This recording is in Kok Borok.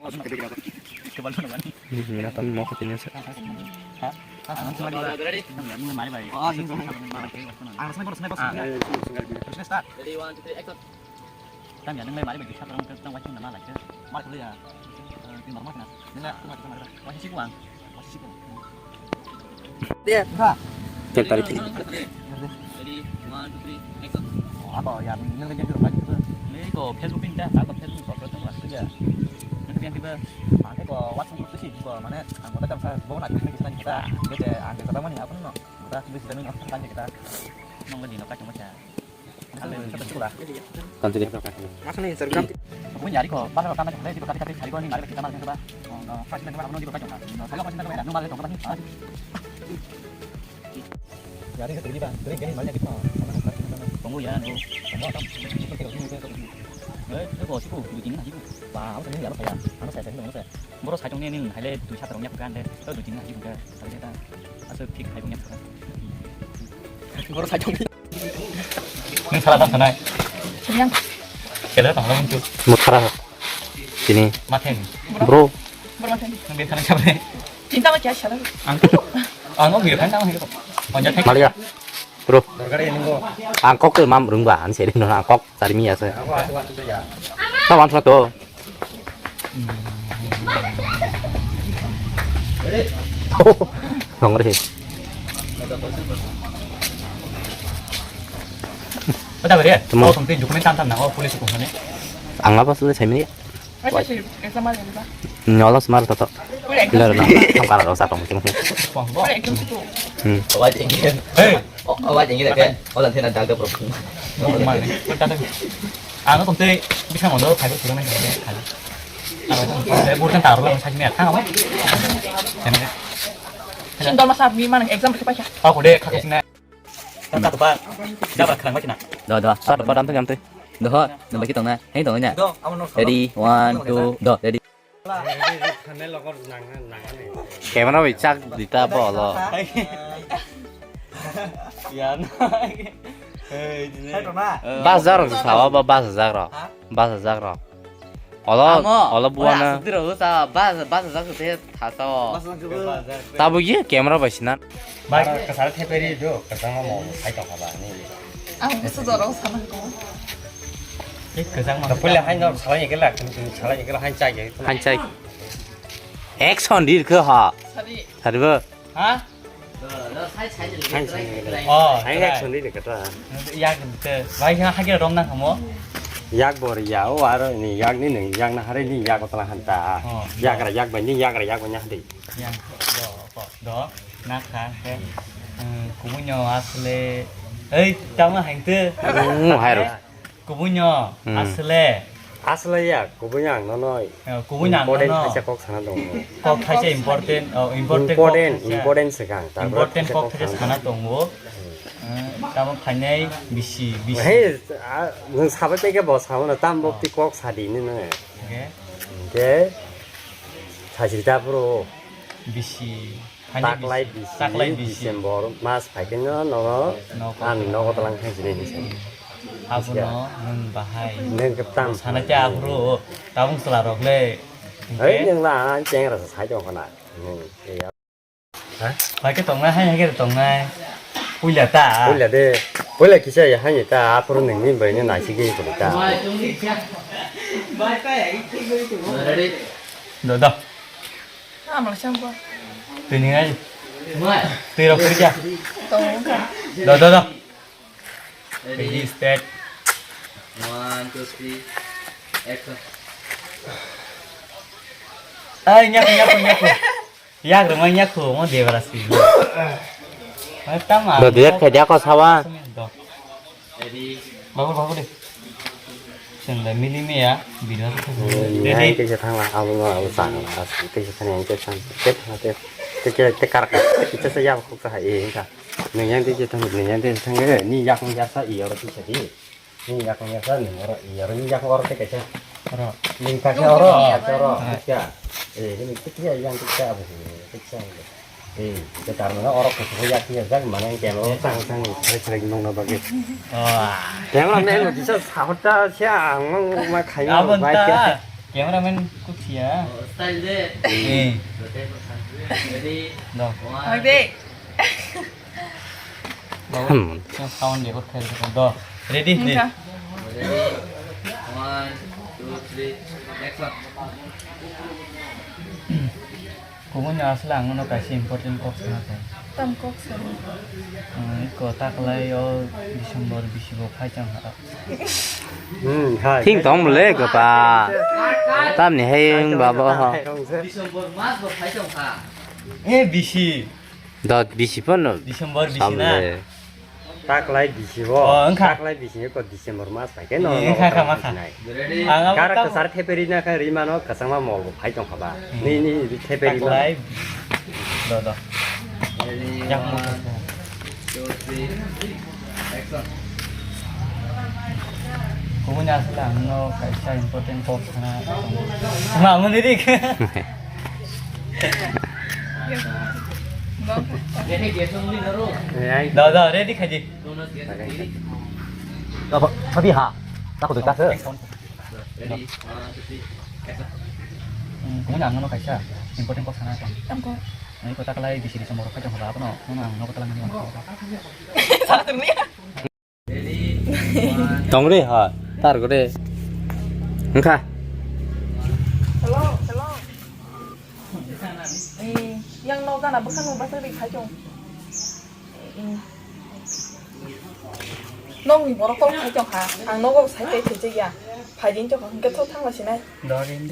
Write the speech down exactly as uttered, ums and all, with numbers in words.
Ini, ini apa mau ke sini, sir? Ready, one, two, three, action. Tang ya, nang lai mari bai kisa, tang, tang, waising nama lai ke. Mari kuliah. Eh, timbar mas na. Nang lai, aku mari, mari. Waising sih, Bang. Waising sih, Bang. Dia, ha. Ready, one, two, three, action. Oh, apa ya? Nang kerja di rumah gitu. Ini kok Facebook ini dah, apa Facebook soal itu lah kerja. Nang kerja tiba, pakai kok WhatsApp itu sih, kok mana? Anggota kan saya bawa nak kita kita. Kita anggota mana apa no? Kita bisa kita nang kerja kita. Nang lagi nak kerja macam. Kanjuri. Masuk nih Instagram. Pokoknya hari kok, mana kami kerja di kami kami hari kok ini mari kita malam coba. Oh, no, pas kita malam di kota. No, saya pas kita malam di kota. Yari kerja di bang, kerja gini banyak gitu. Tunggu ya, no. Eh, itu kok siku, begini lagi. Wah, aku tadi ya, apa ya? Anu saya tadi, anu saya. Boro sai tongni ning haile dui sat rok yak kan de. To dui tin na jibga. Haile ta. Aso fik hai yak. Boro sai tongni. Nung sala ta sanai. Yang. Kela ta hala muncul. Muthara. Sini. Mathen. Bro. Boro mathen. Nung be khana chabre. Cinta ma kya shala? Ang. Ang o bi khana ang hiko. Onja thek. Malia. Bro. Ang kok ke mam rung ba, ang seri no ang kok tari mi ase. Ta wan to. Nongre. Pada beri ya? Temo. Oh, sampai dokumen tam tam nang, oh, polis hukum sana. Ang apa sudah saya ini? Nyolo smart toto. Kilo na, tong kala ro sa tong tong. Pura ekdom situ. Hmm. Awa jengge. Hey. Awa jengge de ke. Ola thena dal de pro. Mane. Ano tomte bisa mondo khai ko kurang khai. Ano burkan taruh lah sakni apa apa. Sindol masa mi mana exam berapa ya? Aku deh kakak sini. Tata tupa, jabra khrang ma kina. Do, do. Tata tupa dam tang jam tei. Do, do baki tong na. Hei tong na. Do, amo no. Ready, one, two, do, ready. Camera bai chak dita bolo. Ya na. Hei, dine. Bas jar sawa ba bas jar ro. Bas jar ro. Olo, amo, olo buana. Asuk dira usa, bas, bas, bas, te thasa o. Tabo ye camera bai sinan. Bai kasar theperi do, kasar mo mo sai tong khala ni. Ang busu jora usa nang ko. Ek kasar mo. Pule hai no salai ke la, salai ke la hai chai. Hai chai. Action dir khe ha. Sari. Sari bo. Ha? Hai, hai, hai. Oh, hai, hai, hai. Sandi ni kata. Yak te, bai ha hage rom nang kamo. Yak bor ya, o aro ni yak ni nang, yak na hare ni yak otla hanta. Oh, yak ra yak bai ni yak ra yak bai ni hadi. Yang, do, ko, do, na kha, ke. Hmm, kumunyo asle. Ei, tama hang te. Hmm, hai ro. Kubunyo, hmm. Asle. Asle ya, kubunyo ang nono. Eh, kubunyo ang important nono. Kaisa kok sana tongo. Kok kaisa important, oh, important kok important, kaisa. Important sekang. Important kok kaisa sana tongo. Hmm. Eh, tamo phainai bisi, bisi. Hei, a, nwng sabai peke bo sabono, tam bo ti kok sadi ni nang. Okay. Okay. Sajita bro. Bisi. Taklai bisi, taklai bisi. December mas phaikhe no nogo. Nogo. Ang nogo talang thang sini hinwi sani. Abono nwng bahai. Nwng kwtam. Sana khe aphuru tabung chwla rok le. Hei, nwng la ang chengra sa sai tong khna. Nwng ya. Ha? Bai khe tongnai, hai, hai khe tongnai. Puila ta. Puila de. Puila kisa ya hai ta, aphuru nwng ni bai ni naisi ge ko ta. Ready? Do, do. Twi ni ngai. Twi rok twi kya? Tong wngkha. Do, do, do. Ready, start. One, two, three, action. Ai, nyaku, nyaku, nyaku. Yak rwma nyaku, mo debra si. Ai, tama. Do, do, yak khe, yak ko sawa. Do. Babu, babu de. Chwng da mili miya, video se thang. Nai tei se thang la, abo no, abo sa no, as tei se thang, tei thang, tei thang, tei, tei, tei, tei kar kar, tei se ya khuk sa hai, e, ka. Nang yang tei se thang, nang yang tei se thang, e, ni yak ni yak sa, i oro tei se di. Ni yak ni yak sa, ni oro, i oro, ni yak oro tei kaisa. Oro. Ni kaisa oro, kaisa oro, kaisa. E, ni tei se yang tei se abo, tei se. Eh, ke tarmana orok kusugo yak ya jak mane kemo sang sang srek srek nongna bagwi. Oh. Kemo ne no kisa sahota sia ang ma khayo. Abon bai ta. Cameraman kuk siya. Oh, style de. Eh. Ready? No. One. Oke. Babu, Hmm. Yang sound record khair khair do. Ready? Ready? Enggak. Ready? One, two, three, action. Kubun asal ang no kaisa important kok sana khe. Tam kok sana. Hmm, ko taklai o December bisi bo khai chang ha. Hmm, hai. Thing tong le ko pa. Tam ni hai babo ho. December mas bo khai chang ha. Eh, bisi. Dot bisi pono. December bisi na. Samle. Taklai bisi bo. Oh, wngkha. Taklai bisi ko December mas pai ke no. Eh, no, wngkha, wngkha, no, wngkha. Nai. Ang abo Kara tamo. Kwchar theperi na kha ri mano kwchangma mol bo phai tong kha ba. Hmm. Ni, ni, ni theperi mano. Taklai. Do, do. Yak mo. Two, three, action. Kubun asal ang no kaisa important kok sana. Ma, mo ni dik. Do, do, ready khaji. Apa, tapi ha, tak udah kasih. Hmm, kubun ang no kaisa important kok sana. Tangko. Ini kota kalai di sini semua kacang apa no? Mana ang no kota lagi. Satu nih. Tong re ha, tar gore. Engkha. Hello, hello. Eh, yang no gana bwkhano bwswk ri khai chong. Eh, nokni borok kol khai chong kha. Ang nogo sai tei thwijak ya. Phaidin chong kha, hwnkhe thok thangma sinai. Dori.